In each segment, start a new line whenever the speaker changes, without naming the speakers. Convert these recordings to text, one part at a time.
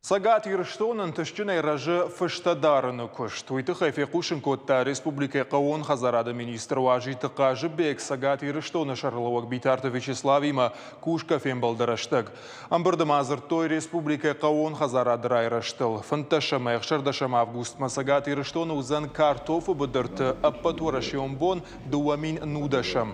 Цӕгат Ирыстоны ӕнтыстджынӕй рӕзы фыстӕ дарыны куыст. Уый тыххӕй фехъусын кодта республикӕйы хъӕууон хӕдзарады министр Уазиты Хъазыбег Цӕгат Ирыстоны сӕргълӕууӕг Битарты Вячеславимӕ кусгӕ фембӕлды рӕстӕг. Ӕмбырды ма дзырдтой республикӕйы хъӕууон хӕдзарады райрӕзтыл. 15 ӕмӕ 16 августмӕ Цӕгат Ирыстоны уыдзӕн картофы быдырты ӕппӕтуӕрӕсеон бон 2010-ӕм.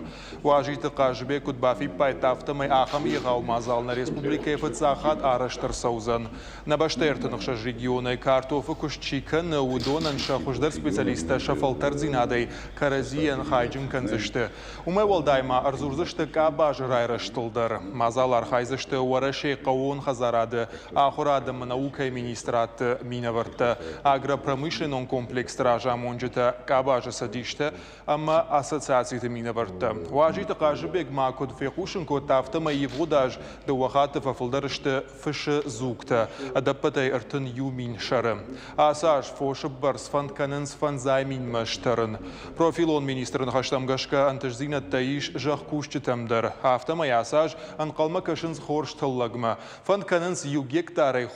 Уазиты Хъазыбег куыд бафиппайдта, афтӕмӕй ахӕм егъау мадзал нӕ республикӕйы фыццаг хатт арӕзт ӕрцӕудзӕн. Нӕ бӕстӕйы 36 регионӕй картофы куыст чи кӕны, уыдонӕн сӕ хуыздӕр специалисттӕ сӕ фӕлтӕрддзинадӕй кӕрӕдзийӕн хайджын кӕндзысты. Уымӕй уӕлдай ма ӕрдзурдзысты къабазы райрӕзтыл дӕр. Мадзалы архайдзысты Уӕрӕсейы хъӕууон хӕдзарады, ахуырад ӕмӕ наукӕйы министрадты минӕвӕрттӕ, агропромышленнон комплексты разамонджытӕ, къабазы цӕдистӕ ӕмӕ ассоциациты минӕвӕрттӕ. Уазиты Хъазыбег ма куыд фехъусын кодта, афтӕмӕй ивгъуыд аз дыууӕ хатты фӕфылдӕр сты фысы дзугтӕ, ӕдӕппӕтӕй 31 000 сӕры. Ацы аз фосы бӕрц фӕнд кӕнынц фӕндзай минмӕ стӕрын. Профилон министры ныхӕстӕм гӕсгӕ ӕнтыстдзинӕдтӕ ис зӕхкусджытӕм дӕр. Афтӕмӕй ацы аз ӕнхъӕлмӕ кӕсынц хорз тыллӕгмӕ. Фӕнд кӕнынц иу гектарӕй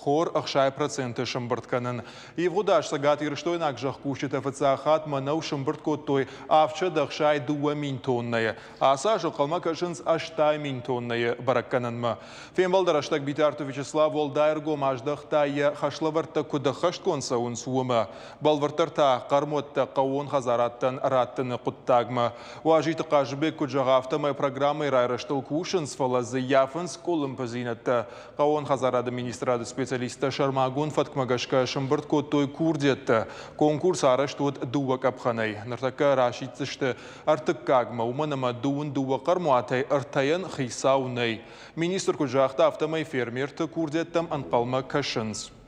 хор 60% сӕмбырд кӕнын. Ивгъуыд аз цӕгатирыстойнаг зӕхкусджытӕ фыццаг хатт мӕнӕу сӕмбырд кодтой 762 000 тоннӕйы. Ацы аз ӕнхъӕлмӕ кӕсынц 80 000 тоннӕйы бӕрӕггӕнӕнмӕ. Фембӕлды рӕстӕг Битарты Вячеслав уӕлдай ӕргом аздӕхта йӕ хӕслӕвӕрдтӕ куыд ӕххӕстгонд цӕуынц, уымӕ. Бӕлвырддӕр та хъӕрмуӕттӕ хъӕууон хӕдзарадтӕн раттыны хъуыддагмӕ. Уазиты Хъазыбег куыд зӕгъы, афтӕмӕй программӕйы райрӕзтыл кусынц, фӕлӕ дзы ййафынц къуылымпыдзинӕдтӕ. Хъӕууон хӕдзарады министрады специалисттӕ сӕрмагонд фӕткмӕ гӕсгӕ сӕмбырд кодтой курдиӕттӕ. Конкурс арӕзт уыд дыууӕ къӕпхӕнӕй. Ныртӕккӕ расиддзысты ӕртыккагмӕ, уымӕн ӕмӕ дыууын дыууӕ хъӕрмуатӕй ӕртӕйӕн хицау нӕй. Министр куыд загъта, афтӕмӕй фермерты курдиӕттӕм ӕнхъӕлмӕ кӕсынц.